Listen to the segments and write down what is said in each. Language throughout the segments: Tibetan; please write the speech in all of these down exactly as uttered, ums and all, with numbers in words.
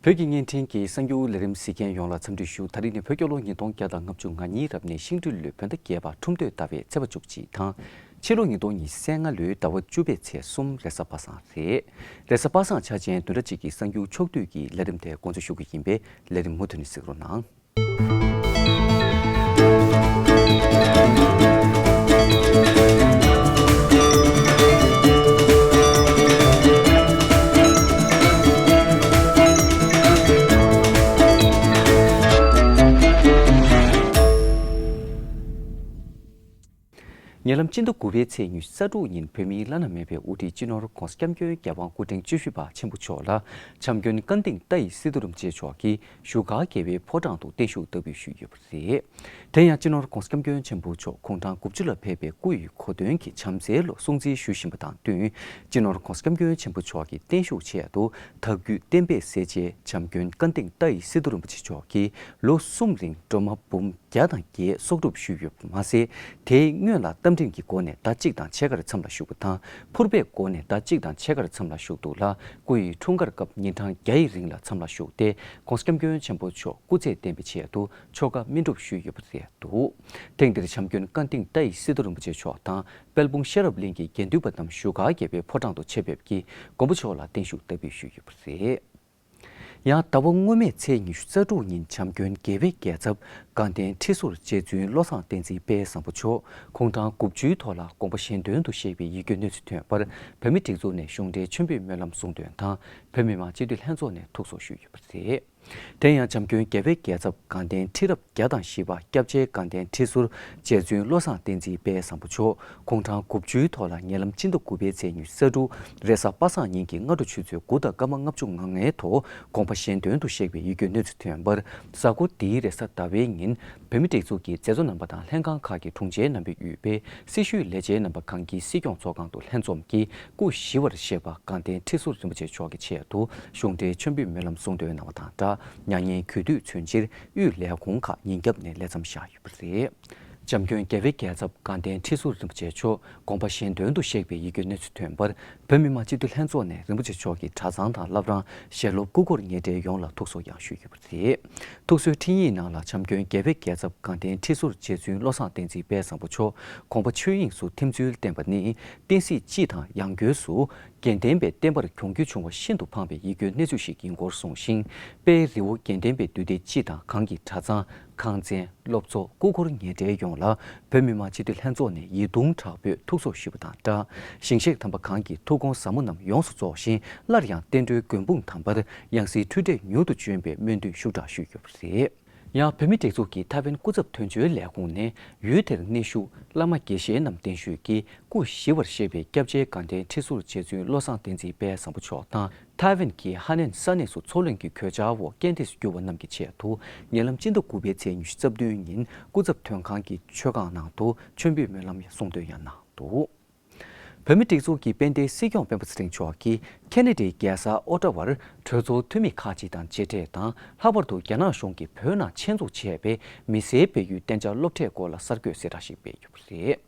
བོད་ཀྱི་བརྙན་འཕྲིན་གྱི་གསར་འགྱུར་ལས་རིམ་གཟིགས་མཁན་ཡོངས་ལ་འཚམས་འདྲི་ཞུ། ད་རིང་ནི་བོད་རྒྱལ་ལོ་ཉིས་སྟོང་བརྒྱ་དང་ལྔ་བཅུ་ང་གཉིས་རབ་གནས་ཤིང་སྦྲུལ་ལོའི་བོད་ཟླ་བརྒྱད་པ་ཁྲུམས་སྟོད་ཟླ་བའི་ཚེས་པ་བཅུ་གཅིག་དང་། ཕྱི་ལོ་ཉིས་སྟོང་ཉི་ཤུ་རྩ་ལྔ་ལོའི་ཟླ་བ་བཅུ་པའི་ཚེས་གསུམ་རེས་གཟའ་པ་སངས་རེད། རེས་གཟའ་པ་སངས་འཆར་ཅན་བདུན་ཕྲག་གཅིག་གི་གསར་འགྱུར་ཕྱོགས་བསྡུས་ཀྱི་ལས་རིམ་དེ་འགོ་འཛུགས་ཞུ་གི་ཡིན་པས་ལས་རིམ་མུ་མཐུད་ནས་གཟིགས་རོགས་གནང་། ཉེ་ལམ་སྤྱི་ཟླ་དགུ་པའི་ཚེས་ཉི་ཤུ་རྩ་དྲུག་ཉིན་བོད་མིའི་བླ་ན་མེད་པའི་དབུ་ཁྲིད་སྤྱི་ནོར་༧གོང་ས་༧སྐྱབས་མགོན་རྒྱལ་དབང་སྐུ་ཕྲེང་བཅུ་བཞི་པ་ཆེན་པོ་མཆོག་ལ་བྱམས་མགོན་ཀ་ཏིང་ཏཱའི་སི་ཏུ་རིན་པོ་ཆེ་མཆོག་གིས་བཞུགས་སྒར་རྒྱལ་བའི་ཕོ་བྲང་དུ་བརྟན་བཞུགས་བསྟར་འབུལ་ཞུས་ཡོད་པ་རེད། དེ་ཡང་སྤྱི་ནོར་༧གོང་ས་༧སྐྱབས་མགོན་ཆེན་པོ་མཆོག་དགུང་གྲངས་དགུ་བཅུ་ལ་ཕེབས་པའི་སྐུ་ཡི་གོ་སྟོན་གྱི་བྱམས་བརྩེའི་ལོ་སྲུང་བརྩི་ཞུ་བཞིན་པ་དང་བསྟུན། སྤྱི་ནོར་༧གོང་ས་༧སྐྱབས་མགོན་ཆེན་པོ་མཆོག་གི་བརྟན་བཞུགས་ཆེད་དུ་དྭགས་བརྒྱུད་གཏན་པའི་སྲས་བཅས་བྱམས་མགོན་ཀ་ཏིང་ཏཱའི་སི་ཏུ་རིན་པོ་ཆེ་མཆོག་གིས་ལོ་གསུམ་རིང་སྒྲོལ་མ་འབུམ་བརྒྱ་དང་བརྒྱད་གསོག་སྒྲུབ་ཞུས་ཡོད་པ་མ་ཟད། དེའི་སྔོན་ལ་རྟ་མགྲིན་གྱི་སྒོ་ནས་ཟླ་གཅིག་དང་ཕྱེད་ཀར་མཚམས་ལ་བཞུགས་པ་དང་། ཕུར་པའི་སྒོ་ནས་ཟླ་གཅིག་དང་ཕྱེད་ཀར་མཚམས་ལ་བཞུགས་འདུག་ལ། སྐུ་ཡི་འཁྲུངས་སྐར་སྐབས་ཉིན་གྲངས་བརྒྱ་ཡི་རིང་ལ་མཚམས་ལ་བཞུགས་ཏེ། ༧གོང་ས་༧སྐྱབས་མགོན་ཆེན་པོ་མཆོག་སྐུ་ཚེ་བརྟན་པའི་ཆེད་དུ་ཆོ་ག་སྨིན་སྒྲུབ་ཞུས་ཡོད་པ་རེད་འདུག་ཐེངས་འདིར་བྱམས་མགོན་ཀ་ཏིང་ཏཱའི་སི་ཏུ་རིན་པོ་ཆེ་མཆོག་དང་། དཔལ་སྤུངས་ཤེས་རབ་གླིང་གི་དགེ་འདུན་པ་རྣམས་བཞུགས་སྒར་རྒྱལ་བའི་ཕོ་བྲང་དུ་ཆེད་ཕེབས་ཀྱིས་མགོན་པོ་མཆོག་ལ་བརྟན་བཞུགས་བསྟར་འབུལ་ཞུས་ཡོད་པ་རེད། ཡང་ཟླ་བ་སྔོན་མའི་ཚེས་ཉི་ཤུ་རྩ་དྲུག་ཉིན་བྱམས་མགོན་རྒྱལ་བའི་རྒྱལ་ཚབ་དགའ་ལྡན་ཁྲི་ཟུར་རྗེ་བཙུན་བློ་བཟང་བསྟན་འཛིན་དཔལ་བཟང་པོ་མཆོག་དགུང་གྲངས་དགུ་བཅུའི་ཐོག་ལ་དགོངས་པ་གཞན་དོན་དུ་གཤེགས་པའི་ཡིད་སྐྱོའི་གནས་ཚུལ་ཐོན་པར། བོད་མིའི་སྒྲིག་འཛུགས་ནས་གཞུང་འབྲེལ་མཆོད་འབུལ་སྨོན་ལམ་གསུང་འདོན་དང་། བོད་མི་མང་སྤྱི་འཐུས་ལྷན་ཚོགས་ནས་ཐུགས་གསོ་ཞུས་ཡོད་པ་རེད། དེ་ཡང་བྱམས་མགོན་རྒྱལ་བའི་རྒྱལ་ཚབ་དགའ་ལྡན་ཁྲི་རབས་བརྒྱ་དང་བཞི་པ་སྐྱབས་རྗེ་དགའ་ལྡན་ཁྲི་ཟུར་རྗེ་བཙུན་བློ་བཟང་བསྟན་འཛིན་དཔལ་བཟང་པོ་མཆོག་དགུང་གྲངས་དགུ་བཅུའི་ཐོག་ལ་ཉེ་ལམ་སྤྱི་ཟླ་དགུ་པའི་ཚེས་ཉི་ཤུ་རྩ་དྲུག་རེས་གཟའ་པ་སངས་ཉིན་གྱི་སྔ་དྲོ་ཆུ་ཚོད་དགུ་དང་སྐར་མ་ལྔ་བཅུ་ང་ལྔའི་ཐོག་དགོངས་པ་གཞན་དོན་དུ་གཤེགས་པའི་ཡིད་སྐྱོའི་གནས་ཚུལ་ཐོན་པར། གཟའ་འཁོར་འདིའི་རེས་གཟའ་ཟླ་བའི་ཉིན་བོད་མིའི་སྒྲིག་འཛུགས་ཀྱི་མཛད་གཙོ་རྣམ་པ་དང་ལྷན་ཁང་ཁག་གི་དྲུང་ཆེ་རྣམ་པས་དབུས་པའི་སྲི་ཞུའི་ལས་བྱེད་རྣམ་པ་གང་གིས་སྲིད་སྐྱོང་ཚོགས་ཁང་དུ་ལྷན་འཛོམས་ཀྱིས་སྐུ་ཞི་བར་གཤེགས་པ་དགའ་ལྡན་ཁྲི་ཟུར་རིན་པོ་ཆེ་མཆོག་གི་ཆེད་དུ་གཞུང་འབྲེལ་མཆོད་འབུལ་སྨོན་ལམ་གསུང་འདོན་གནང་བ་དང་སྦྲགས། མྱ་ངན་གུས་འདུད་མཚོན་ཕྱིར་དབུས་ལས་ཁུངས་ཁག་ཉིན་རྒྱབ་ནས་ལས་མཚམས་བཞག་ཡོད་པ་རེད། བྱམས་མགོན་རྒྱལ་བའི་རྒྱལ་ཚབ་དགའ་ལྡན་ཁྲི་ཟུར་རིན་པོ་ཆེ་མཆོག་དགོངས་པ་གཞན་དོན་དུ་གཤེགས་པའི་ཡིད་སྐྱོའི་གནས་ཚུལ་ཐོན་པར། བོད་མི་མང་སྤྱི་འཐུས་ལྷན་ཚོགས་ནས་རིན་པོ་ཆེ་མཆོག་གི་གྲྭ་ཚང་དང་བླ་བྲང་། ཞལ་སློབ། སྐུ་འཁོར་ཉེ་གྲས་ཡོངས་ལ་ཐུགས་གསོ་ཡང་ཞུས་ཡོད་པ་རེད། ཐུགས་གསོའི་འཕྲིན་ཡིག་ནང་ལ་བྱམས་མགོན་རྒྱལ་བའི་རྒྱལ་ཚབ་དགའ་ལྡན་ཁྲི་ཟུར་རྗེ་བཙུན་བློ་བཟང་བསྟན་འཛིན་དཔལ་བཟང་པོ་མཆོག་དགོངས་པ་ཆོས་དབྱིངས་སུ་ཐིམ་ཚུལ་བསྟན་པ་ནི། བསྟན་སྲིད་སྤྱི་དང་ཡང་སྒོས་སུ་དགེ་ལྡན་པའི་བསྟན་པར་གྱོང་གུད་བྱུང་བ་ཤིན་ཏུ་ཕངས་པའི་ཡིད་སྐྱོའི་གནས་ཚུལ་ཞིག་ཡིན་སྐོར་གསུངས་ཤིང་། དཔལ་རི་བོ་དགེ་ལྡན་པའི་འདུས་སྡེ་སྤྱི་དང་གང་གི་གྲྭ་ཚང་། ཁང་ཚན། སློབ་ཚོགས། སྐུ་འཁོར་ཉེ་གྲས་ཡོངས་ལ་བོད་མི་མང་སྤྱི་འཐུས་ལྷན་ཚོགས་ནས་ཡིད་གདུང་དྲག་པོས་ཐུགས་གསོ་ཞུས་པ་དང་སྦྲགས། ཞིང་གཤེགས་དམ་པ་གང་གི་ཐུགས་དགོངས་ཟབ་མོ་རྣམས་ཡོངས་སུ་རྫོགས་ཤིང་། སླར་ཡང་བསྟན་འགྲོའི་མགོན་དཔུང་དམ་པར་ཡང་སྲིད་འཁྲུལ་བྲལ་མྱུར་དུ་བྱོན་པའི་སྨོན་འདུན་ཤུགས་དྲག་ཞུས་ཡོད་པ་རེད། ཡང་བོད་མིའི་སྒྲིག་འཛུགས་ཀྱི་ཐའེ་ཝན་སྐུ་ཚབ་དོན་གཅོད་ལས་ཁུངས་ནས་ཡུལ་དེར་གནས་བཞུགས་བླ་མ་དགེ་བཤེས་རྣམས་གདན་ཞུས་ཀྱིས་སྐུ་ཞི་བར་གཤེགས་པའི་སྐྱབས་རྗེ་དགའ་ལྡན་ཁྲི་ཟུར་རྗེ་བཙུན་བློ་བཟང་བསྟན་འཛིན་དཔལ་བཟང་པོ་མཆོག་དང་། ཐའེ་ཝན་གྱི་ཧ་ནན་ས་གནས་སུ་མཚོ་གླིང་གི་གོད་ཆག་འོག་རྐྱེན་འདས་སུ་གྱུར་བ་རྣམས་ཀྱི་ཆེད་དུ་ཉེ་ལམ་སྤྱི་ཟླ་དགུ་པའི་ཚེས་ཉི་ཤུ་རྩ་བདུན་ཉིན་སྐུ་ཚབ་དོན་ཁང་གི་མཆོད་ཁང་ནང་དུ་མཆོད་འབུལ་སྨོན་ལམ་གསུང་འདོན་ཡང་གནང་འདུག་བོད་མིའི་སྒྲིག་འཛུགས་ཀྱི་དཔལ་ལྡན་སྲིད་སྐྱོང་སྤེན་པ་ཚེ་རིང་མཆོག་གིས་ཁེ་ན་ཌའི་རྒྱལ་ས་ཨོ་ཊ་ཝར་གྲོས་ཚོགས་འཐུས་མི་ཁག་ཅིག་དང་མཇལ་འཕྲད་དང་། ལྷག་པར་དུ་རྒྱ་ནག་གཞུང་གིས་བོད་ནང་ཆེད་འཛུགས་བྱས་པའི་མི་སེར་སྤེལ་ཡུལ་གཏན་འཇགས་སློབ་གྲྭའི་སྐོར་ལ་གསར་འགོད་གསལ་བསྒྲགས་ཤིག་སྤེལ་ཡོད་པ་རེད།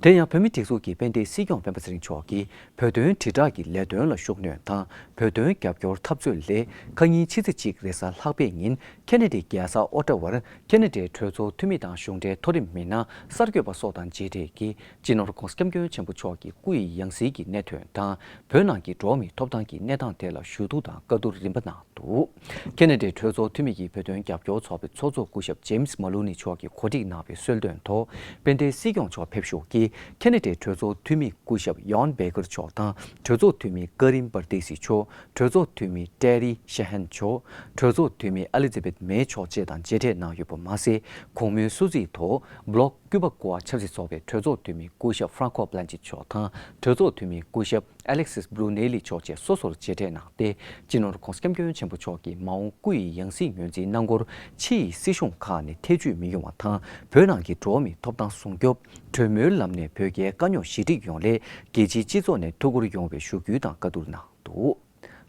དེ་ཡང་བོད་མིའི་སྒྲིག་འཛུགས་ཀྱི་དཔལ་ལྡན་སྲིད་སྐྱོང་སྤེན་པ་ཚེ་རིང་མཆོག་གིས་བོད་དོན་དྲིལ་བསྒྲགས་ཀྱི་ལས་དོན་ལ་ཤུགས་སྣོན་དང་། བོད་དོན་རྒྱབ་སྐྱོར་འཐབ་རྩོད་སླད་ཁ་ཉིན་ཕྱི་ཚེས་གཅིག་རེས་གཟའ་ལྷག་པའི་ཉིན་ཁེ་ན་ཌའི་རྒྱལ་ས་ཨོ་ཊ་ཝར་ཁེ་ན་ཌའི་གྲོས་ཚོགས་འཐུས་མི་དང་གཞུང་འབྲེལ་མཐོ་རིམ་མི་སྣ་གསར་འགོད་པ་སོགས་དང་མཇལ་འཕྲད་ཀྱིས་སྤྱི་ནོར་༧གོང་ས་༧སྐྱབས་མགོན་ཆེན་པོ་མཆོག་གི་སྐུ་ཡི་ཡང་སྲིད་ཀྱི་གནད་དོན་དང་། བོད་ནང་གི་འགྲོ་བ་མིའི་ཐོབ་ཐང་གི་གནས་སྟངས་ཐད་ལ་ཞུ་གཏུག་དང་བཀའ་བསྡུར་རིམ་པ་གནང་འདུག་ཁེ་ན་ཌའི་གྲོས་ཚོགས་འཐུས་མི་ཡི་བོད་དོན་རྒྱབ་སྐྱོར་ཚོགས་པའི་ཚོགས་གཙོ་སྐུ་ཞབས་ཇེམ་སི་མ་ལུ་ནི་མཆོག་གིས་གོ་སྒྲིག་གནང་བའི་གསོལ་སྟོན་ཐོག་དཔལ་ལྡན་སྲིད་སྐྱོང་མཆོག་ཕེབས་ཞུགས་ཀྱིས་ཁེ་ན་ཌའི་གྲོས་ཚོགས་འཐུས་མི་སྐུ་ཞབས་ཡོན་བྷེ་ཀར་མཆོག་དང་། གྲོས་ཚོགས་འཐུས་མི་ཀ་རིན་པར་ཏི་སི་མཆོག་གྲོས་ཚོགས་འཐུས་མི་ཏེ་རི་ཤ་ཧན་མཆོག་གྲོས་ཚོགས་འཐུས་མི་ཨ་ལི་ཛ་བེད་མེ་མཆོག་བཅས་དང་མཇལ་འཕྲད་གནང་ཡོད་པ་མ་ཟད། གོང་མའི་གསོལ་ཚིགས་ཐོག་བྷི་ལོག་ཀུ་པ་ཀོ་ཨ་ཆབ་སྲིད་ཚོགས་པའི་གྲོས་ཚོགས་འཐུས་མི་སྐུ་ཞབས་ཧྥ་རན་ཀོ་པ་ལན་ཅིད་མཆོག་དང་། གྲོས་ཚོགས་འཐུས་མི་སྐུ་ཞབས་ཨ་ལེག་སིས་བྷྲུ་ནེ་ལི་མཆོག་བཅས་སོ་སོར་མཇལ་འཕྲད་གནང་སྟེ། སྤྱི་ནོར་༧གོང་ས་༧སྐྱབས་མགོན་ཆེན་པོ་མཆོག་གིས་མ་འོངས་སྐུ་ཡི་ཡང་སྲིད་ངོས་འཛིན་གནང་སྐོར། ཕྱི་ཡི་སྲིད་གཞུང་ཁག་ནས་ཐེ་བྱུས་མི་ཡོང་བ་དང་། བོད་ནང་གི་འགྲོ་བ་མིའི་ཐོབ་ཐང་སྲུང་སྐྱོབ། གྲོས་མོལ་ལམ་ནས་བོད་རྒྱའི་དཀའ་རྙོག་ཞི་འགྲིག་ཡོང་སླད། རྒྱལ་སྤྱིའི་སྤྱི་ཚོགས་ནས་ཐུགས་ཁུར་ཡོང་བའི་ཞུ་སྐུལ་དང་བཀའ་བསྡུར་གནང་འདུག་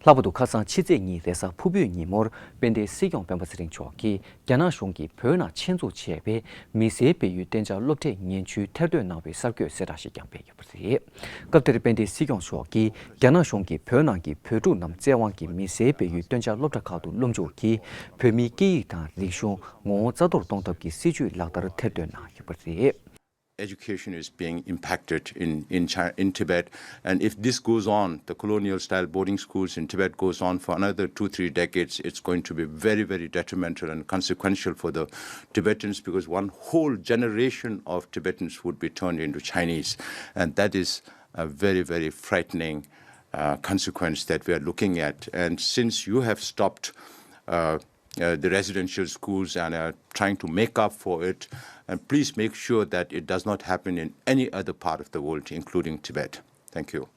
ལྷག་པར་དུ་ཁ་སང་ཕྱི་ཚེས་གཉིས་རེས་གཟའ་ཕུར་བུའི་ཉིན་མོར་དཔལ་ལྡན་སྲིད་སྐྱོང་སྤེན་པ་ཚེ་རིང་མཆོག་གིས་རྒྱ་ནག་གཞུང་གིས་བོད་ནང་ཆེད་འཛུགས་བྱས་པའི་མི་སེར་སྤེལ་ཡུལ་གཏན་འཇགས་སློབ་གྲྭའི་ངན་བྱུས་ཐེར་འདོན་གནང་བའི་གསར་འགོད་གསལ་བསྒྲགས་ཤིག་ཀྱང་སྤེལ་ཡོད་པ་རེད། སྐབས་དེར་དཔལ་ལྡན་སྲིད་སྐྱོང་མཆོག་གིས་རྒྱ་ནག་གཞུང་གིས་བོད་ནང་གི་བོད་ཕྲུག་རྣམས་བཙན་དབང་གིས་མི་སེར་སྤེལ་ཡུལ་གཏན་འཇགས་སློབ་གྲྭ་ཁག་ཏུ་སློབ་འཇུག་གིས་བོད་མིའི་སྐད་ཡིག་དང་རིག་གཞུང་ངོ་བོ་རྩ་གཏོར་གཏོང་ཐབས་ཀྱི་སྲིད་བྱུས་ལག་བསྟར་ཐེར་འདོན་གནང་ཡོད་པ་རེད། Education is being impacted in, in, Chi- in Tibet. And if this goes on, the colonial style boarding schools in Tibet goes on for another two, three decades, it's going to be very, very detrimental and consequential for the Tibetans, because one whole generation of Tibetans would be turned into Chinese. And that is a very, very frightening uh, consequence that we are looking at. And since you have stopped uh, uh, the residential schools and are trying to make up for it. And please make sure that it does not happen in any other part of the world, including Tibet. Thank you.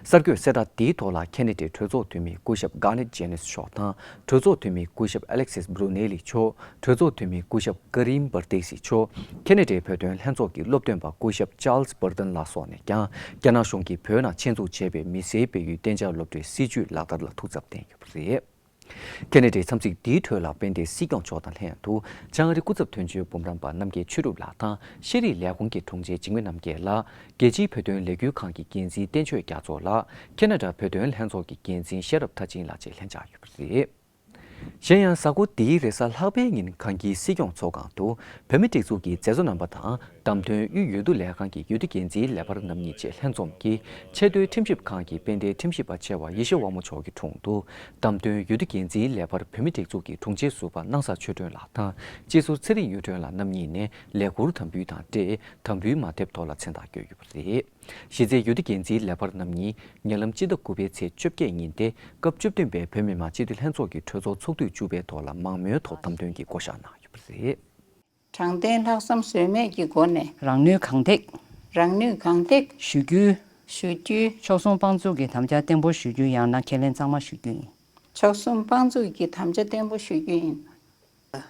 གསར་འགོད་གསལ་བསྒྲགས་འདིའི་ཐོག་ལ་ཁེ་ན་ཌའི་གྲོས་ཚོགས་འཐུས་མི་སྐུ་ཞབས་Garnet Jennings་མཆོག་དང་གྲོས་ཚོགས་འཐུས་མི་སྐུ་ཞབས་Alexis Broinelli་མཆོག་གྲོས་ཚོགས་འཐུས་མི་སྐུ་ཞབས་Karim Bartesi་མཆོག་ཁེ་ན་ཌའི་བོད་དོན་ལྷན་ཚོགས་ཀྱི་སློབ་སྟོན་པ་སྐུ་ཞབས་Charles Burden་ལ་སོགས་ནས་ཀྱང་རྒྱ་ནག་གཞུང་གིས་བོད་ནང་ཆེད་འཛུགས་བྱས་པའི་མི་སེར་སྤེལ་ཡུལ་གཏན་འཇགས་སློབ་གྲྭའི་སྲིད་བྱུས་ལག་བསྟར་ལ་ཐུགས་འཚབ་བསྟན་ཡོད་པ་རེད། ཁེ་ན་ཌའི་འཚམས་གཟིགས་འདིའི་ཁྲོད་ལ་དཔལ་ལྡན་སྲིད་སྐྱོང་མཆོག་དང་ལྷན་དུ་བྱང་ཨ་རི་སྐུ་ཚབ་དོན་གཅོད་འབུམ་རམས་པ་རྣམ་རྒྱལ་ཆོས་གྲུབ་ལགས་དང་ཤེས་རིག་ལས་ཁུངས་ཀྱི་དྲུང་ཆེ་འཇིགས་མེད་རྣམ་རྒྱལ་ལགས། རྒྱལ་སྤྱིའི་བོད་དོན་ལས་འགུལ་ཁང་གི་འགན་འཛིན་བསྟན་ཆོས་རྒྱ་མཚོ་ལགས། ཁེ་ན་ཌ་བོད་དོན་ལྷན་ཚོགས་ཀྱི་འགན་འཛིན་ཤེས་རབ་མཐར་ཕྱིན་ལགས་བཅས་ལྷན་བཅར་ཡོད་པ་རེད། གཞན་ཡང་གཟའ་འཁོར་འདིའི་རེས་གཟའ་ལྷག་པའི་ཉིན་གངས་སྐྱིད་སྲིད་སྐྱོང་ཚོགས་ཁང་དུ་བོད་མི་སྒྲིག་འཛུགས་ཀྱི་མཛད་གཙོ་རྣམ་པ་དང་བདམས་ཐོན་དབུས་འོས་བསྡུ་ལས་ཁང་གི་འོས་བསྡུ་འགན་འཛིན་ལས་འཕར་རྣམ་གཉིས་བཅས་ལྷན་འཛོམས་ཀྱིས་ཆེས་མཐོའི་ཁྲིམས་ཞིབ་ཁང་གི་དཔལ་ལྡན་ཁྲིམས་ཞིབ་པ་ཆེ་བ་ཡེ་ཤེས་དབང་མོ་མཆོག་གི་དྲུང་དུ་བདམས་ཐོན་འོས་བསྡུ་འགན་འཛིན་ལས་འཕར་བོད་མི་སྒྲིག་འཛུགས་ཀྱི་དྲུང་ཆེ་ཟུར་པ་སྣང་ས་ཆོས་སྒྲོན་ལགས་དང་སྤྱི་ཟུར་ཚེ་རིང་གཡུ་སྒྲོན་ལགས་རྣམ་གཉིས་ནས་ལས་འཁུར་དམ་འབུལ་དང་འབྲེལ་དམ་འབུལ་མ་ཐེབས་ཐོག་ལ་མཚན་རྟགས་བསྐྱོན་ཡོད་པ་རེད། གཞི་རྩའི་འོས་བསྡུ་འགན་འཛིན་ལས་འཕར་རྣམ་གཉིས་ཉེ་ལམ་སྤྱི་ཟླ་དགུ་པའི་ཚེས་བཅོ་བརྒྱད་ཉིན་ཏེ་སྐབས་བཅུ་བདུན་པའི་བོད་མི་མང་སྤྱི་འཐུས་ལྷན་ཚོགས་ཀྱི་གྲོས་ཚོགས་ཚོགས་དུས་བཅུ་པའི་ཐོག་ལ་མང་མོས་ཐོག་བདམས་ཐོན་གྱི་བསྐོ་བཞག་གནང་ཡོད་པ་རེད། དྲང་བདེན་ལྷག་བསམ་ཟོལ་མེད་ཀྱི་སྒོ་ནས། རང་ནུས་གང་ཐེག་རང་ནུས་གང་ཐེག་ཞུ་རྒྱུའི། ཞུ་རྒྱུའི། མཆོག་གསུམ་དཔང་འཛུགས་ཀྱི་དམ་བཅའ་བརྟན་པོ་ཞུ་རྒྱུ་ཡང་ན་ཁས་ལེན་གཙང་མ་ཞུ་རྒྱུ་ཡིན། མཆོག་གསུམ་དཔང་འཛུགས་ཀྱི་དམ་བཅའ་བརྟན་པོ་ཞུ་རྒྱུ་ཡིན།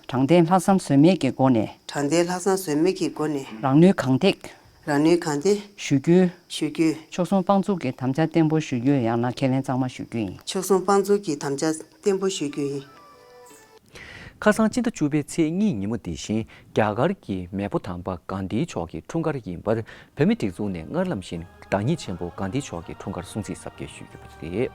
དྲང་བདེན་ལྷག་བསམ་ཟོལ་མེད་ཀྱི་སྒོ་ནས། དྲང་བདེན་ལྷག་བསམ་ཟོལ་མེད་ཀྱི་སྒོ་ནས། རང་ནུས་གང་ཐེག་རང་ནུས་གང་ཐེག་ཞུ་རྒྱུའི། ཞུ་རྒྱུའི། མཆོག་གསུམ་དཔང་འཛུགས་ཀྱི་དམ་བཅའ་བརྟན་པོ་ཞུ་རྒྱུ་ཡང་ན་ཁས་ལེན་གཙང་མ་ཞུ་རྒྱུ་ཡིན། མཆོག་གསུམ་དཔང་འཛུགས་ཀྱི་དམ་བཅའ་བརྟན་པོ་ཞུ་རྒྱུ་ཡིན། ཁ་སང་སྤྱི་ཟླ་བཅུ་པའི་ཚེས་གཉིས་ཉིན་མོ་འདི་བཞིན་རྒྱ་གར་གྱི་མེས་པོ་དམ་པ་གྷན་དྷི་མཆོག་གི་འཁྲུངས་སྐར་ཡིན་པར་བོད་མི་སྒྲིག་འཛུགས་ནས་སྔར་ལམ་བཞིན་བདག་ཉིད་ཆེན་པོ་གྷན་དྷི་མཆོག་གི་འཁྲུངས་སྐར་སྲུང་བརྩི་གཟབ་རྒྱས་ཞུས་ཡོད་པ་རེད།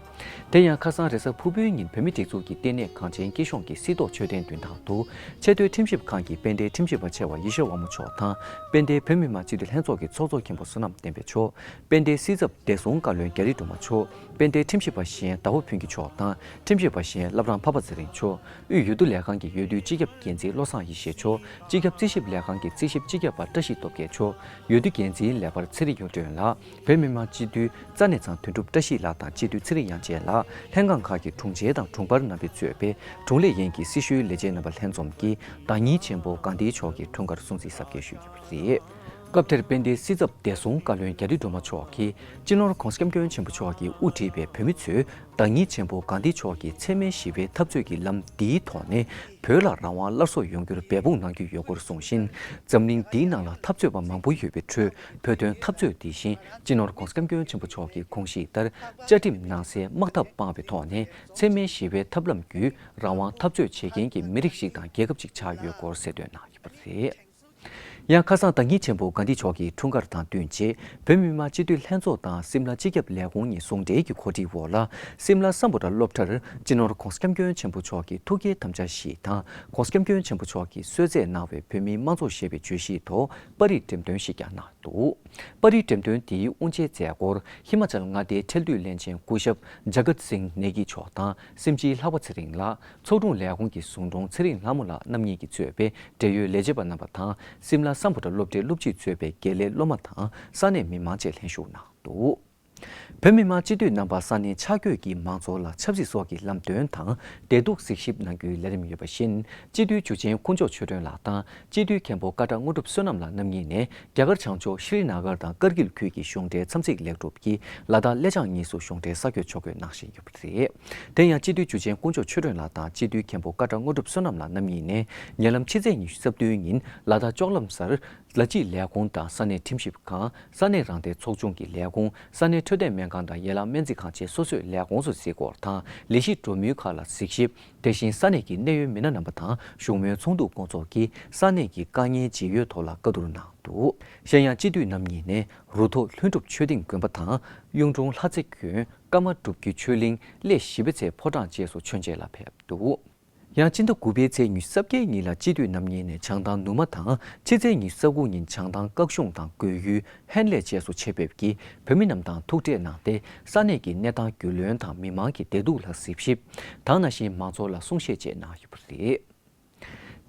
དེ་ཡང་ཁ་སང་རེས་གཟའ་ཕུར་བུའི་ཉིན་བོད་མི་སྒྲིག་འཛུགས་ཀྱི་ལྟེ་གནས་གངས་ཅན་སྐྱིད་གཤོངས་ཀྱི་སྲིད་ཐོག་མཆོད་རྟེན་མདུན་ཐང་དུ་ཆེས་མཐོའི་ཁྲིམས་ཞིབ་ཁང་གི་དཔལ་ལྡན་ཁྲིམས་ཞིབ་པ་ཆེ་བ་ཡེ་ཤེས་དབང་མོ་མཆོག་དང་དཔལ་ལྡན་བོད་མི་མང་སྤྱི་འཐུས་ལྷན་ཚོགས་ཀྱི་ཚོགས་གཙོ་མཁན་པོ་བསོད་ནམས་བསྟན་འཕེལ་མཆོག་དཔལ་ལྡན་སྲིད་ཚབ་བདེ་སྲུང་བཀའ་བློན་རྒྱ་རི་སྒྲོལ་མ་མཆོག་དཔལ་ལྡན་ཁྲིམས་ཞིབ་པ་གཞན་ཟླ་བ་ཕུན་སྐྱིད་མཆོག་དང་ཁྲིམས་ཞིབ་པ་གཞན་བླ་བྲང་འཕགས་པ་ཚེ་རིང་མཆོག་དབུས་འོས་བསྡུ་ལས་ཁང་གི་འོས་བསྡུ་སྤྱི་ཁྱབ་འགན་འཛིན་བློ་བཟང་ཡེ་ཤེས་མཆོག་སྤྱི་ཁྱབ་རྩིས་ཞིབ་ལས་ཁང་གི་རྩིས་ཞིབ་སྤྱི་ཁྱབ་པ་བཀྲ་ཤིས་སྟོབས་རྒྱལ་མཆོག་འོས་བསྡུ་འགན་འཛིན་ལས་འཕར་ཚེ་རིང་གཡུ་སྒྲོན་ལགས། བོད་མི་མང་སྤྱི་འཐུས་རྩ་གནས་ཚང་དོན་གྲུབ་བཀྲ་ཤིས་ལགས་དང་སྤྱི་འཐུས་ཚེ་རིང་དབྱངས་ཅན་ལགས། ལྷན་ཁང་ཁག་གི་དྲུང་ཆེ་དང་དྲུང་འཕར་རྣམ་པའི་གཙོས་པའི་དྲུང་ལས་ཡན་གྱི་སྲི་ཞུའི་ལས་བྱེད་རྣམ་པ་ལྷན་འཛོམས་ཀྱིས་བདག་ཉིད་ཆེན་པོ་གྷན་དྷི་མཆོག་གི་འཁྲུངས་སྐར་སྲུང་བརྩི་གཟབ་རྒྱས་ཞུས་ཡོད་པ་རེད། སྐབས་དེར་དཔལ་ལྡན་སྲིད་ཚབ་བདེ་སྲུང་བཀའ་བློན་རྒྱ་རི་སྒྲོལ་མ་མཆོག་གིས་སྤྱི་ནོར་༧གོང་ས་༧སྐྱབས་མགོན་ཆེན་པོ་མཆོག་གིས་དབུ་ཁྲིད་པའི་བོད་མི་ཚོས་བདག་ཉིད་ཆེན་པོ་གྷན་དྷི་མཆོག་གི་འཚེ་མེད་ཞི་བའི་འཐབ་རྩོད་ཀྱི་ལམ་འདིའི་ཐོག་ནས་བོད་ལ་རང་དབང་སླར་གསོ་ཡོང་རྒྱུར་འབད་འབུངས་གནང་རྒྱུ་ཡོད་སྐོར་གསུངས་ཤིང་། འཛམ་གླིང་འདིའི་ནང་ལ་འཐབ་རྩོད་པ་མང་པོ་ཡོད་པའི་ཁྲོད་བོད་དོན་འཐབ་རྩོད་འདི་བཞིན་སྤྱི་ནོར་༧གོང་ས་༧སྐྱབས་མགོན་ཆེན་པོ་མཆོག་གི་དགོངས་གཞི་ལྟར་བཅའ་ཁྲིམས་ནང་གསལ་དམག་འཐབ་སྤངས་པའི་ཐོག་ནས་འཚེ་མེད་ཞི་བའི་ཐབས་ལམ་བརྒྱུད་རང་དབང་འཐབ་རྩོད་བྱེད་མཁན་གྱི་མི་རིགས་ཤིག་དང་རྒྱལ་ཁབ་ཅིག་ཆགས་ཡོད་སྐོར་གསལ་སྟོན་གནང་ཡོད་པ་རེད། ཡང་ཁ་སང་བདག་ཉིད་ཆེན་པོ་གྷན་དྷི་མཆོག་གི་འཁྲུངས་སྐར་དང་བསྟུན་ཆེད་བོད་མི་མང་སྤྱི་འཐུས་ལྷན་ཚོགས་དང་སིམ་ལ་སྤྱི་ཁྱབ་ལས་ཁུངས་གཉིས་ཟུང་འབྲེལ་གྱི་གོ་སྒྲིག་འོག་ལ་སིམ་ལ་སམ་བྷོ་ཊ་སློབ་གྲྭར་སྤྱི་ནོར་༧གོང་ས་༧སྐྱབས་མགོན་ཆེན་པོ་མཆོག་གི་ཐུགས་བསྐྱེད་དམ་བཅའ་ཞིག་དང་༧གོང་ས་༧སྐྱབས་མགོན་ཆེན་པོ་མཆོག་གིས་གསོལ་སྩལ་གནང་བའི་བོད་མིའི་དམངས་གཙོ་ཞེས་པའི་བརྗོད་གཞིའི་ཐོག་པར་རིས་འགྲེམས་སྟོན་ཞིག་ཀྱང་གནང་འདུག་པར་རིས་འགྲེམས་སྟོན་དེའི་དབུ་འབྱེད་མཛད་སྒོར་ཧི་མ་ཅལ་མངའ་སྡེའི་ཁྲལ་བསྡུའི་བློན་ཆེན་སྐུ་ཞབས་ཇ་གཏ་སིང་ནེ་གི་མཆོག་དང་སེམས་ཅན་ལྷག་པ་ཚེ་རིང་ལགས། ཚོགས་དྲུང་ལས་ཁུངས་ཀྱི་ཟུང་དྲུང་ཚེ་རིང་ལྷ་མོ་ལགས་རྣམ་གཉིས་ཀྱིས་གཙོས་པའི་འབྲེལ་ཡོད་ལས་བྱེད་པ་རྣམ་པ་དང་སིམ་ལ་སམ་བྷོ་ཊ་སློབ་གྲྭའི་སློབ་སྤྱིས་གཙོས་པའི་དགེ་ལས་སློབ་མ་དང་ས་གནས་མི་མང་བཅས་ལྷན་ཞུགས་གནང་འདུག་བོད་མི་མང་སྤྱི་འཐུས་རྣམ་པ་ས་གནས་ཆ་བགོས་ཀྱི་མང་ཚོགས་ལ་ཆབ་སྲིད་སོགས་ཀྱི་ལམ་སྟོན་དང་བདེ་སྡུག་གཟིགས་ཞིབ་གནང་རྒྱུའི་ལས་རིམ་ཡོད་པ་བཞིན་སྤྱི་འཐུས་འཇུ་ཆེན་དཀོན་མཆོག་ཆོས་སྒྲོན་ལགས་དང་སྤྱི་འཐུས་མཁན་པོ་ཀ་ཊ་དངོས་གྲུབ་བསོད་ནམས་ལགས་རྣམ་གཉིས་ནས་རྒྱ་གར་བྱང་ཕྱོགས་ཤྲི་ན་གར་དང་ཀར་གིལ་ཁུལ་གྱི་གཞུང་འབྲེལ་འཚམས་གཟིགས་ལེགས་གྲུབ་ཀྱིས་ལ་དྭགས་གླེ་བྱང་གཉིས་སུ་གཞུང་འབྲེལ་གསར་འགོད་ཕྱོགས་བསྐྱོད་གནང་བཞིན་ཡོད་པ་རེད། དེ་ཡང་སྤྱི་འཐུས་འཇུ་ཆེན་དཀོན་མཆོག་ཆོས་སྒྲོན་ལགས་དང་སྤྱི་འཐུས་མཁན་པོ་ཀ་ཊ་དངོས་གྲུབ་བསོད་ནམས་ལགས་རྣམ་གཉིས་ནས་ཉེ་ལམ་ཕྱི་ཚེས་ཉི་ཤུ་རྩ་བདུན་ཉིན་ལ་དྭགས་ལྕོག་ལམ་སར་ལ་སྤྱི་ལས་ཁུངས་དང་ས་གནས་ཁྲིམས་ཞིབ་ཁང་། ས་གནས་རང་བདེན་ཚོགས་ཆུང་གི་ལས་ཁུངས། ས་གནས་འཕྲོད་བསྟེན་སྨན་ ཁང་དང་ཡན་ལག་སྨན་རྩིས་ཁང་བཅས་སོ་སོས་ལས་ཁུངས་སུ་གཟིགས་སྐོར་དང་ལས་གཞི་སྒྲུབ་མུས་ཁག་ལ་གཟིགས་ཞིབ། དེ་བཞིན་ས་གནས་ཀྱི་གནད་ཡོད་མི་སྣ་རྣམ་པ་དང་བཞུགས་མོལ་ཚོགས་འདུ་སྐོང་ཚོགས་ཀྱིས་ས་གནས་ཀྱི་དཀའ་ངལ་ཇི་ཡོད་ཐོག་ལ་བཀའ་བསྡུར་གནང་འདུག་གཞན་ཡང་སྤྱི་འཐུས་རྣམ་གཉིས་ནས་རུ་ཐོག་ལྷུན་གྲུབ་ཆོས་སྡིངས་དགོན་པ་དང་གཡུང་དྲུང་ལྷ་རྩེ་དགོན། ཀརྨ་སྒྲུབ་ཀྱི་ཆོས་གླིང་། གླེ་བཞི་པའི་ཚལ་ཕོ་བྲང་བཅས་སུ་མཆོད་མཇལ་ལ་ཕེབས་འདུག་ཡང་སྤྱི་ཟླ་དགུ་པའི་ཚེས་ཉི་ཤུ་རྩ་བརྒྱད་ཉིན་ལ་སྤྱི་འཐུས་རྣམ་གཉིས་ནས་བྱང་ཐང་ནུབ་མ་དང་ཕྱི་ཚེས་ཉི་ཤུ་རྩ་དགུ་ཉིན་བྱང་ཐང་སྐྱིད་གཤོངས་དང་སྒོས་ཡུལ་ཧན་ལེ་བཅས་སུ་ཆེད་ཕེབས་ཀྱིས་བོད་མི་རྣམས་དང་ཐུག་འཕྲད་གནང་སྟེ་ས་གནས་ཀྱི་གནས་སྟངས་རྒྱུས་ལོན་དང་མི་མང་གི་བདེ་སྡུག་ལ་གཟིགས་ཞིབ། ད་ནང་བཞིན་མང་ཚོགས་ལ་གསུང་བཤད་བཅས་གནང་ཡོད་པ་རེད།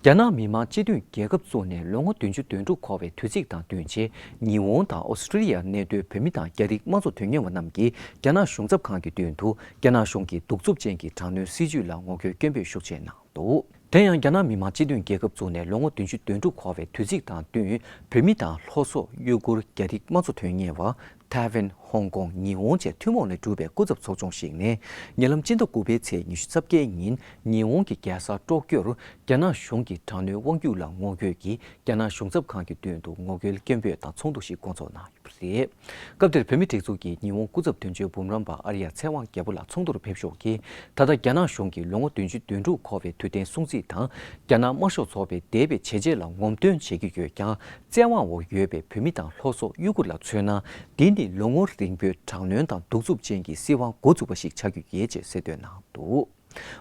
རྒྱ་ནག་མི་དམངས་སྤྱི་མཐུན་རྒྱལ་ཁབ་བཙུགས་ནས་ལོ་ངོ་བདུན་ཅུ་དོན་དྲུག་འཁོར་བའི་དུས་ཚིགས་དང་བསྟུན་ཆེད་ཉི་ཧོང་དང་ཨོ་སི་ཀྲི་ལི་ཡར་གནས་སྡོད་བོད་མི་དང་རྒྱ་རིགས་དམངས་གཙོ་དོན་གཉེར་བ་རྣམས་ཀྱིས་རྒྱ་ནག་གཞུང་ཚབ་ཁང་གི་མདུན་དུ་རྒྱ་ནག་གཞུང་གི་གདུག་རྩུབ་ཅན་གྱི་དྲག་གནོན་སྲིད་བྱུས་ལ་ངོ་རྒོལ་སྐད་འབོད་ཤུགས་ཆེ་གནང་འདུག་དེ་ཡང་རྒྱ་ནག་མི་དམངས་སྤྱི་མཐུན་རྒྱལ་ཁབ་བཙུགས་ནས་ལོ་ངོ་བདུན་ཅུ་དོན་དྲུག་འཁོར་བའི་དུས་ཚིགས་དང་བསྟུན་བོད་མི་དང་ལྷོ་སོག་ཡུ་གུར་རྒྱ་རིགས་དམངས་གཙོ་དོན་གཉེར་བ། ཐའེ་ཝན། ཧོང་ཀོང་། ཉི་ཧོང་བཅས་ཐུན་མོང་ལས་གྲུབ་པའི་སྐུ་ཚབ་ཚོགས་ཆུང་ཞིག་ནས་ཉེ་ལམ་སྤྱི་ཟླ་དགུ་པའི་ཚེས་ཉི་ཤུ་རྩ་བརྒྱད་ཉིན་ཉི་ཧོང་གི་རྒྱལ་ས་ཀྲོག་ཀྱོར་རྒྱ་ནག་གཞུང་གི་དྲག་གནོན་དབང་སྒྱུར་ལ་ངོ་རྒོལ་གྱིས་རྒྱ་ནག་གཞུང་ཚབ་ཁང་གི་མདུན་དུ་ངོ་རྒོལ་སྐད་འབོད་དང་ཚོགས་འདུ་ཞིག་བསྐོང་ཚོགས་གནང་ཡོད་པ་རེད། སྐབས་དེར་བོད་མི་སྒྲིག་འཛུགས་ཀྱི་ཉི་ཧོང་སྐུ་ཚབ་དོན་གཅོད་འབུམ་རམས་པ་ཨར་ཡ་ཚེ་དབང་རྒྱལ་པོ་ལགས་ཚོགས་འདུར་ཕེབས་ཞོར་གྱིས་ད་ལྟ་རྒྱ་ནག་གཞུང་གིས་ལོ་ངོ་བདུན་ཅུ་དོན་དྲུག་འཁོར་བའི་དུས་དྲན་སྲུང་བརྩི་དང་རྒྱ་ནག་དམར་ཤོག་ཚོགས་པའི་འདས་པའི་བྱས་རྗེས་ལ་ངོམ་སྟོན་བྱེད་ཀྱི་ཡོད་ཀྱང་། བཙན་དབང་འོག་ཡོད་པའི་བོད་མི་དང་ལྷོ་སོག་ཡུ་གུར་ལ་མཚོན་ན། འདི་ནི་ལོ་ངོ་རིང་པོའི་དྲག་གནོན་དང་གདུག་རྩུབ་ཅན་གྱི་སྲིད་དབང་འགོ་བཙུགས་པ་ཞིག་ཆགས་ཀྱི་ཡོད་ཅེས་གསལ་སྟོན་གནང་འདུག་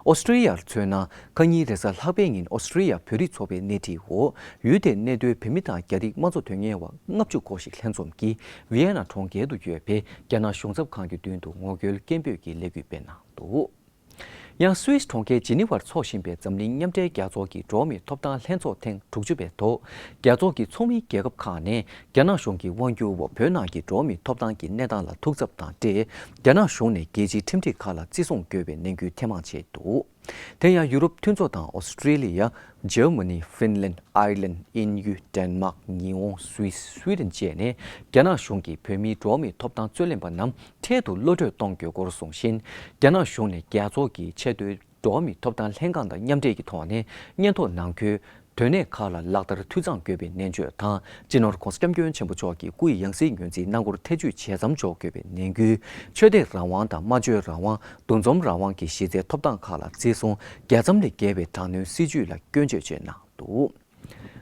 ཨོ་སི་ཀྲི་ལི་ཡར་མཚོན་ན། ཁ་ཉིན་རེས་གཟའ་ལྷག་པའི་ཉིན་ཨོ་སི་ཀྲི་ལི་ཡ་བོད་རིགས་ཚོགས་པའི་སྣེ་ཁྲིད་འོག་ཡུལ་དེར་གནས་སྡོད་བོད་མི་དང་རྒྱ་རིགས་དམངས་གཙོ་དོན་གཉེར་བ་ལྔ་བཅུ་སྐོར་ཞིག་ལྷན་འཛོམས་ཀྱིས་ཝི་ཡེ་ན་གྲོང་ཁྱེར་དུ་ཡོད་པའི་རྒྱ་ནག་གཞུང་ཚབ་ཁང་གི་མདུན་དུ་ངོ་རྒོལ་སྐད་འབོད་ཀྱི་ལས་འགུལ་སྤེལ་གནང་འདུག་ཡང་སུད་སི་གྲོང་ཁྱེར་ཇི་ནི་ཝར་འཚོགས་བཞིན་པའི་འཛམ་གླིང་མཉམ་འབྲེལ་རྒྱལ་ཚོགས་ཀྱི་འགྲོ་བ་མིའི་ཐོབ་ཐང་ལྷན་ཚོགས་ཐེངས་དྲུག་ཅུ་པའི་ཐོག་རྒྱལ་ཚོགས་ཀྱི་ཚོགས་མིའི་རྒྱལ་ཁབ་ཁག་ནས་རྒྱ་ནག་གཞུང་གི་དབང་སྒྱུར་འོག་བོད་ནང་གི་འགྲོ་བ་མིའི་ཐོབ་ཐང་གི་གནས་སྟངས་ལ་ཐུགས་འཚབ་དང་འབྲེལ། རྒྱ་ནག་གཞུང་ནས་རྒྱལ་སྤྱིའི་ཁྲིམས་སྒྲིག་ཁག་ལ་བརྩི་སྲུང་དགོས་པའི་ནན་སྐུལ་ཐེངས་མང་བྱས་འདུག་དེ་ཡང་ཡུ་རོབ་མཐུན་ཚོགས་དང་ཨོ་སི་ཀྲི་ལི་ཡ། འཇར་མ་ནི། ཧྥིན་ལན། ཨའི་ལན། དབྱིན་ཡུལ། ཌེན་མཱག་ཉི་ཧོང་། སུད་སི། སུའི་ཌེན་བཅས་ནས་རྒྱ་ནག་གཞུང་གིས་བོད་མིའི་འགྲོ་བ་མིའི་ཐོབ་ཐང་རྩོད་ལེན་པ་རྣམས་འཕྲལ་དུ་གློད་གྲོལ་གཏོང་དགོས་སྐོར་གསུངས་ཤིང་། རྒྱ་ནག་གཞུང་ནས་རྒྱལ་ཚོགས་ཀྱི་ཆེས་མཐོའི་འགྲོ་བ་མིའི་ཐོབ་ཐང་ལྷན་ཁང་དང་མཉམ་འབྲེལ་གྱི་ཐོག་ནས་སྙན་ཐོ་ནང་འཁོད་དོན་གནད་ཁག་ལ་ལག་བསྟར་འཐུས་ཚང་དགོས་པའི་ནན་བརྗོད་དང་། སྤྱི་ནོར་༸གོང་ས་༸སྐྱབས་མགོན་ཆེན་པོ་མཆོག་གི་སྐུ་ཡི་ཡང་སྲིད་ངོས་འཛིན་གནང་སྒོར་ཐེ་བྱུས་བྱེད་མཚམས་འཇོག་དགོས་པའི་ནན་སྐུལ། ཆོས་དད་རང་དབང་དང་སྨྲ་བརྗོད་རང་དབང་། འདུ་འཛོམས་རང་དབང་གི་གཞི་རྩའི་ཐོབ་ཐང་ཁག་ལ་བརྩི་སྲུང་། རྒྱ་མཚམས་ལས་བརྒལ་བའི་དྲག་གནོན་སྲིད་བྱུས་ལ་སྐྱོན་བརྗོད་བཅས་གནང་འདུག་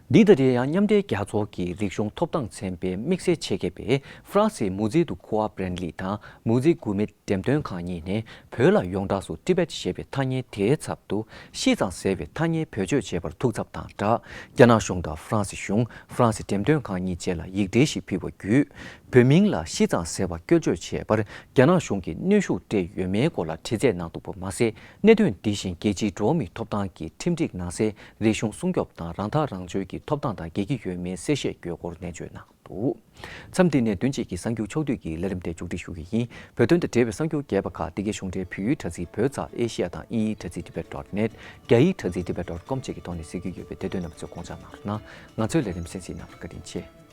འདི་དང་འབྲེལ་ཡང་མཉམ་འབྲེལ་རྒྱལ་ཚོགས་ཀྱི་རིག་གཞུང་ཐོབ་ཐང་ཚན་པའི་དམིགས་བསལ་ཆེད་མཁས་པས་ཧྥ་རན་སིའི་མུ་ཛི་ཏུ་ཁུ་ཨ་བྷྲན་ལི་དང་མུ་ཛི་གུ་མེད་འགྲེམས་སྟོན་ཁང་གཉིས་ནས་བོད་ལ་ཡོངས་གྲགས་སུ་ཏི་བེད་ཞེས་པའི་ཐ་སྙད་དེའི་ཚབ་ཏུ་ཤི་ཙང་ཟེར་བའི་ཐ་སྙད་བེད་སྤྱོད་བྱས་པར་ཐུགས་འཚབ་དང་སྦྲགས། རྒྱ་ནག་གཞུང་དང་ཧྥ་རན་སི་གཞུང་། ཧྥ་རན་སི་འགྲེམས་སྟོན་ཁང་གཉིས་བཅས་ལ་ཡིག་འབྲེལ་ཞིག་ཕུལ་བ་བརྒྱུད། བོད་མིང་ལ་ཤི་ཙང་ཟེར་བ་བཀོལ་སྤྱོད་བྱས་པར་རྒྱ་ནག་གཞུང་གིས་གནོན་ཤུགས་སྤྲད་ཡོད་མེད་སྐོར་ལ་དྲི་རྩད་གནང་འདུག་པ་མ་ཟད། གནད་དོན་འདི་བཞིན་རྒྱལ་སྤྱིའི་འགྲོ་བ་མིའི་ཐོབ་ཐང་གི་ཁྲིམས་སྒྲིག་ནང་གསལ་རིག་གཞུང་སྲུང་སྐྱོབ་དང་རང་ཐག་རང་གཅོད་ཀྱི་ཐོབ་ཐང་དང་འགལ་གྱི་ཡོད་མེད་གསལ་བཤད་དགོས་སྐོར་ནན་བརྗོད་གནང་འདུག་མཚམས་འདི་ནས་བདུན་གཅིག་གི་གསར་འགྱུར་ཕྱོགས་བསྡུས་ཀྱི་ལས་རིམ་དེ་མཇུག་སྒྲིལ་ཞུ་གི་ཡིན། བོད་དོན་དང་འབྲེལ་བའི་གསར་འགྱུར་རྒྱས་པ་ཁག་འདི་གའི་གཞུང་འབྲེལ་བོད་ཡིག་དྲ་ཚིགས་བོད་ཙ་ཨེ་ཤི་ཡ་དང་དབྱིན་ཡིག་དྲ་ཚིགས་ཏི་བེད་ཌོཊ་ནེཊ། རྒྱ་ཡིག་དྲ་ཚིགས་ཏི་བེད་ཌོཊ་ཀོམ་བཅས་ཀྱི་ཐོག་ནས་གཟིགས་རྒྱུ་ཡོད་པས་དེ་དོན་རྣམ་པ་ཚོས་དགོངས་འཇགས་གནང་རོགས་གནང་། ང་ཚོའི་ལས་རིམ་གསན་གཟིགས་གནང་བར་བཀའ་དྲིན་ཆེ།